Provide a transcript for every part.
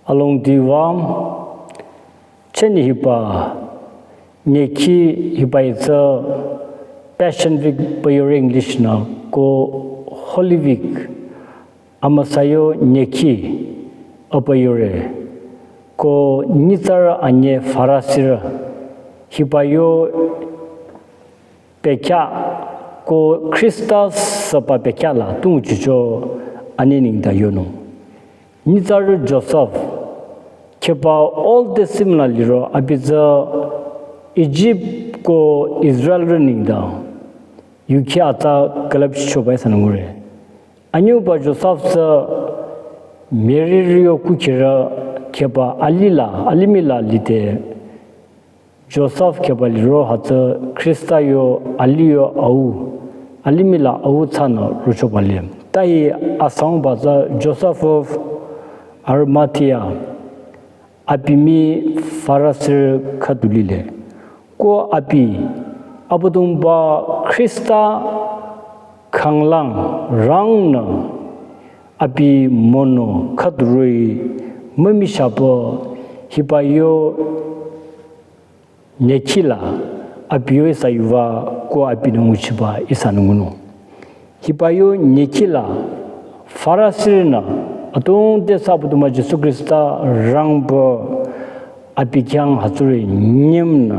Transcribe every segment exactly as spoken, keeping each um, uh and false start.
Alongdi wa, cheni hiba, nyeki hiba itsü Passion Week pü yore English nü ko Holy Week, amüsa yo nyeki apü yore, ko nyitsarü anye Farisirü, hiba yo bekhyah ko Khrista süba bekhyah la tu nguchicho ani nengdang yonung. Nyitsarü Josef, kheba Old Testament la liro abi tsü Egypt ko Israelrü nengdang yukhi atsa külüpchichoba ihsanü ngure. Anyüba Josef tsü Mary rü yo kukhirü kheba alih la, alimih la lide Josef kheba liro hütsü Khrista yo alih yo au, alimih la au thsanü rochoba li. Ta hi asangba tsü Joseph of Arimathea, abi mii Farisirü khüdu lile. Ko abi, Abüdongba Khrista khanglang rangnü abi mono khüdu roh-i mümishapü hiba yo nyeki la abi yo ihsa yuva ko abinü nguchiba ihsanü ngunung. Hiba yo nyeki la Farisirünü adrong te sü Abüdongba Jisu Khrista rangpü abi khyang hütsüri nyemnü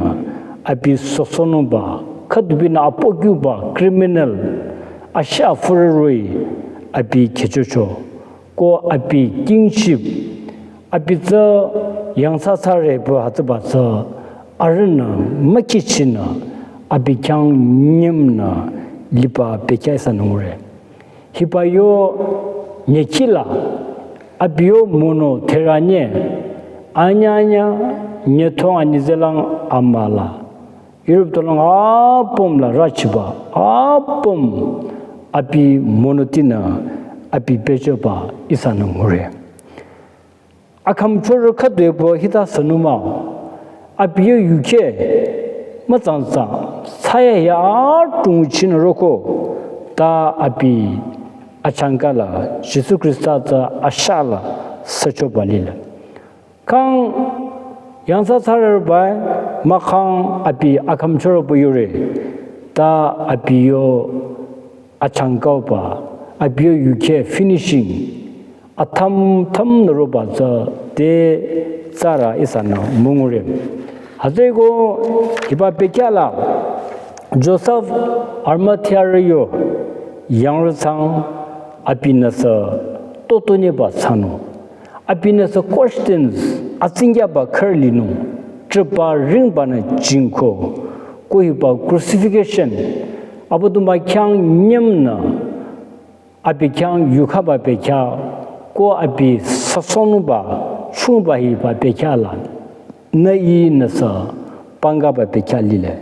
abi süsohnungba khüdubinü apokyuba criminal ashah fürü roh-i abi khyüchocho. Ko abi kingship, abi tsü yangthsathsarü pü hütsüba tsü arühnü mükhichinü abi khyang nyemnü liba bekhyah ihsanü ngure. Hiba yo nyeki la abi yo mono theranye anyanya nyetong anyizelang amüla Europe tolang apüm la rüchiba apüm abi monotinü abi pehchoba ihsanü ngure. Akhümchorü khüdu pü hita sünü mah-o. Abi yo yukheh mütsang tsang thsayahiya adrong chinü roko ta abi achangka la Jisu Khrista tsü ashah la süchoba lile. Khang yangthsathsarü bai mahkhang abi akhümchorü pü yore ta abi yo achangkaba abi yo yukheh finishing atham tham nü roba tsü te tsara ihsanü müngure. Hütsüeko hiba bekhyah la Josef Arimathearü yo yangrü thsang abinü sü totonyiba thsanung. Abinü sü questions atsingyaba khürü linung, trüba ringbanü jingko, ko hiba crucifixion, Abüdongba khyang nyemnü, abi khyang yukhaba bekhyah, ko abi süsohnungba, chungba hiba bekhyah la, nü ihnü sü pangaba bekhyah lile.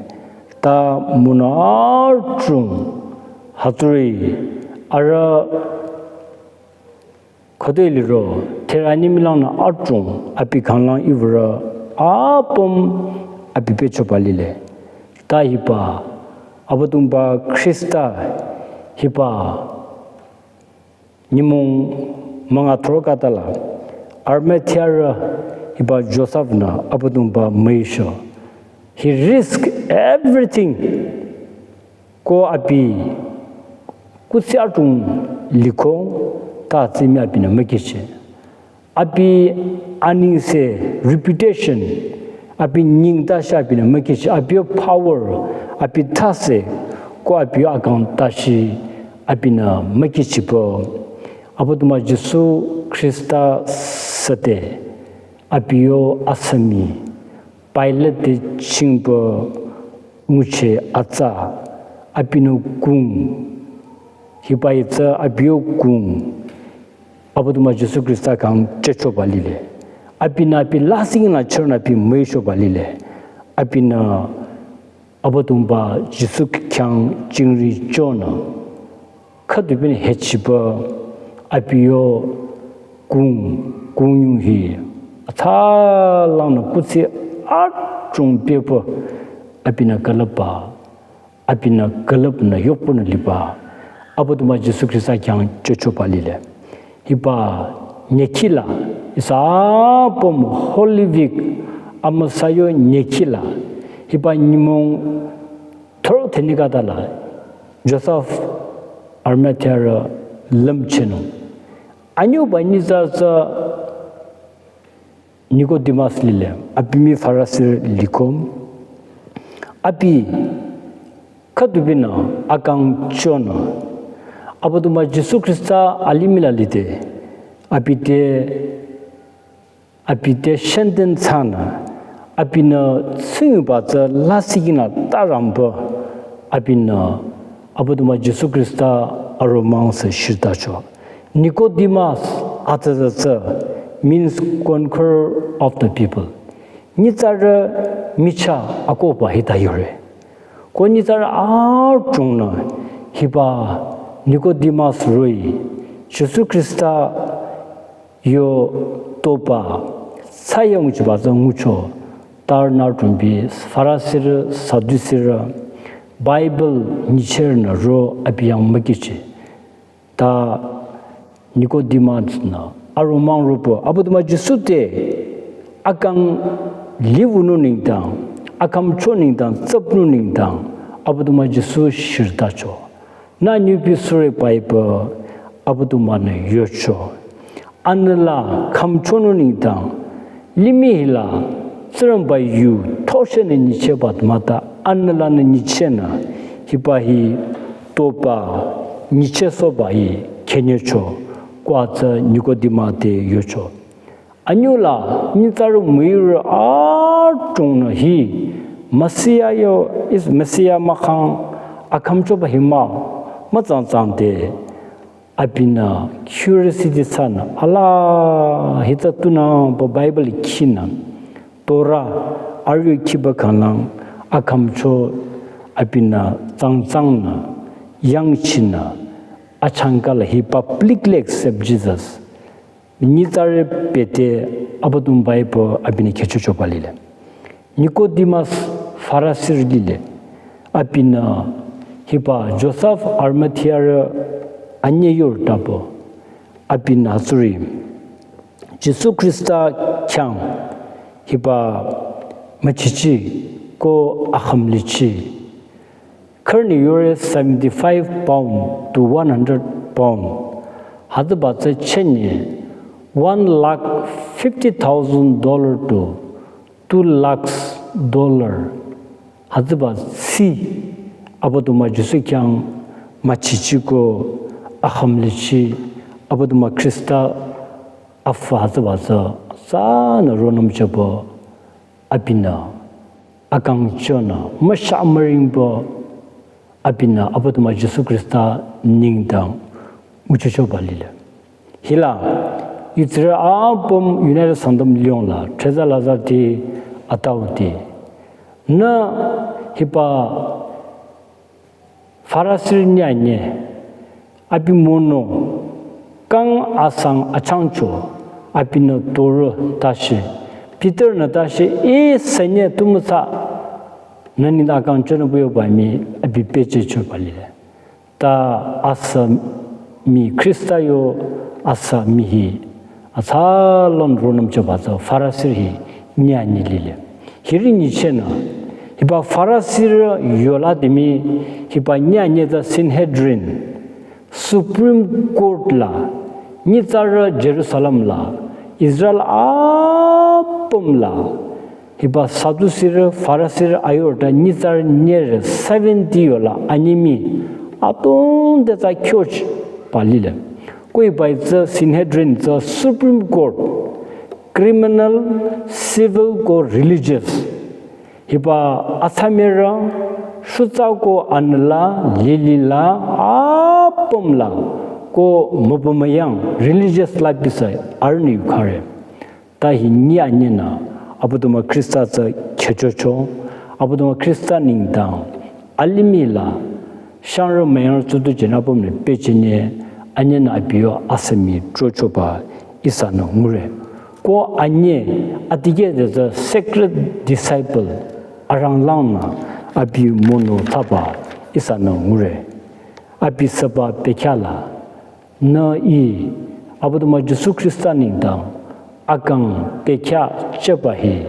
Ta mono adrong hütsüri arüh khode liro, theranye mülangnü adrong abi khanglang iwürü apüm abi pehchoba lile. Ta hiba, Abüdongba Khrista hiba nyümong münga throkhata la, Arimathearü hiba Josef-nü Abüdongba müicho. He risked everything. Ko abi kuthsi adrong liko ta tsimi abinü mükichi. Abi anengse reputation, abi nying tashi abinü mükichi, abi yo power, abi thase, ko abi yo akang tashi abinü mükichipü. Abüdongba Jisu Khrista süte, abi yo asümi, Pilate te chingpü nguchi atsa, abinü kung, hiba itsü abi yo kung, Abüdongba Jisu Khrista khyang jüchoba lile. Abinü abi lasih nü chürünü abi müichoba lile. Abinü Abüdongba Jisu khyang jingri chonü khüdubinü hechipü abi yo kung, kung yung hi atsalangnü kuthsi adrong pehpü abinü külüpba, abinü külüpnü yohpünü liba Abüdongba Jisu Khrista khyang jüchoba lile. Hiba nyükhi la Ihsa apüm Holy Week amüsa yo nyekhi la, hiba nyümong thoro thüni khüta la, Joseph Arimathea rü lümchehnung. Anyüba nyitsarü tsü Nicodemus lile, abi mii Farisirü liko. Abi khüdu binü akang chonü, Abüdongba Jisu Khrista alimih la lide, abi te, abi te shenden thsanü, abinü tsingyuba tsü lasih kinü taramba, abinü Abüdongba Jisu Khrista aromang sü shirtacho. Nicodemus atsatsa tsü means conqueror of the people. Nyitsarü michah akohba hita yore. Ko nyitsarü adrongnü hiba Nicodemus roh-i Jisu Khrista yo toba thsayaung chiba tsü ngucho, tarü nührü tümübi Farisirü, Sadusirü, Bible nyichehnü ro abi yang mükichi. Ta Nicodemus nü aromang ropo Abüdongba Jisu te akang liwünung nengdang, akhümcho nengdang, tsüpnung nengdang, Abüdongba Jisu shirtacho. Nü nyüpi sure paipa Abüdongbanü yocho. Anüla khümchonung nengdang, limih hila Tsingrangba yu thoshenü nyichehba tümüta anülanü nyichehnü, hiba hi toba nyichehsohba hi khenyecho, ko tsü Nicodemus te yocho. Anyüla nyitsarü müirü adrongnü hi Messiah yo, is Messiah mahkhang akhümchoba hi mah, mütsang tsang te, abinü curiosity thsanü, ala hita tunü ba Bible khinü, Torah arüh khiba khanglang akhümcho abinü tsang tsangnü, yangchinü, achangka la hi publicly accept Jesus. Nyitsarü bete Abüdongba ipü abinü khechochoba lile. Nicodemus Farisirü lile. Abinü hiba Joseph Arimathearü anye yortapü. Abinü hütsüri Jisu Khrista khyang hiba müchichi ko akhümlichi. Khürünü yore seventy-five pound to one hundred pound. Hütsüba tsü chenye one lakh fifty thousand dollar to two lakhs dollar. Hütsüba tsü Abüdongba Jisu khyang müchichi ko akhümlichi Abüdongba Khrista afü hütsüba tsü sünü ronüm chapü abinü akang chonü müsha müringpü abinü Abüdongba Jisu Khrista nengdang nguchichoba lile. Hila, Israel apüm United Sangtam liyong la, treza lazar ti atau ti. Nü hiba Farisirü nyi anye, abi mono, kang asang achangcho, abinü Torah tashi, Peter nü tashi, ih sünye tumüsa, nü nengdang akang chonü buyoba mii, abi pehjüchoba lile. Ta asa mii Khrista yo asa mii hi, atsalon ronüm chapü tsü Farisirü hi nyi anye lile. Hiri nyichehnü, hiba Farisirü yola demi hiba nyi anye tsü Sanhedrin, Supreme Court la, nyitsarü Jerusalem la, Israel apüm la, hiba Sadusirü, Farisirü ayorta nyitsarü nyerü seventy yola anyimi, atungte tsü kyochba lile. Ko hiba tsü Sanhedrin tsü Supreme Court, criminal, civil ko religious. Hiba atsamerü, shutsa ko anüla, lilila, apüm la, ko mübümüyang, religious life bisai, arühnü yukhare. Ta hi nyi anyenü, Abüdongba Khrista tsü khechocho, Abüdongba Khrista nengdang, alimih la, shangrü müyangrü tsutu jenü apümnü pehjünye, anyenü abi yo asa mii throchoba ihsanü ngure. Ko anye, adikeh te tsü secret disciple, aranglangnü, abi mono thsaba ihsanü ngure. Abi süba bekhyah la, nü ih, Abüdongba Jisu Khrista nengdang, akang pekya cheba hi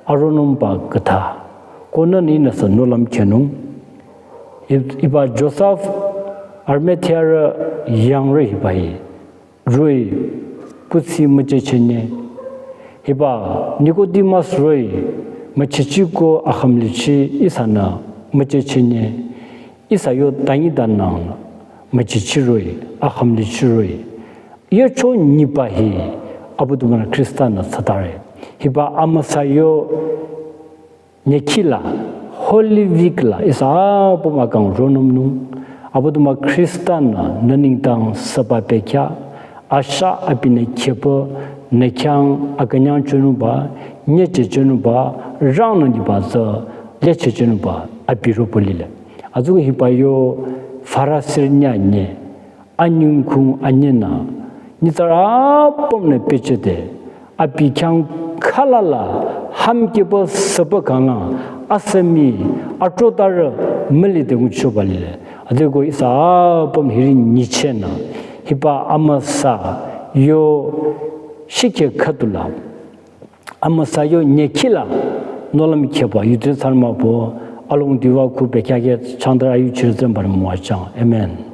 aronungba kata. Konü ni nüsü nohlüm khenung. Ib-, iba Joseph Arimathea rü yangre hiba hi. Roh-i kuthsi müchehchehnye. Hiba Nicodemus roh-i müchehchiko akhümlichi ihsanü müchehchehnye. Ihsa yo tangi danang müchehchi roh-i, akhümlichi roh-i. Yocho nyiba hi Abüdongba Khrista-nü thsatare. Hiba amüsa yo nyekhi la, Holy Week la, ihsa apüm akang ronümnung. Abüdongba Khrista-nü nü nengdang süba bekya, asha abinü khehpü, nü khyang akünyang chonungba, nyechehchonungba, rangnü liba tsü, lechehchonungba, abi ropü lile. Atsü hiba yo Farisirü nyanye, anyingkung anyenü, nyitsarü apümnü pehchehde, abi khyang khalala, hamkehba süba kanga, asümi, atrotarü, mülide nguchoba lile. Adeko ihsa apüm hiri nyichehnü, hiba amüsa yo shikhe khüdula. Amüsa yo nyekhi la, nohlüm khehba, yudre sarmabo, along diwa ku bekya khe changdara yu chirzen bar müwachang. Amen.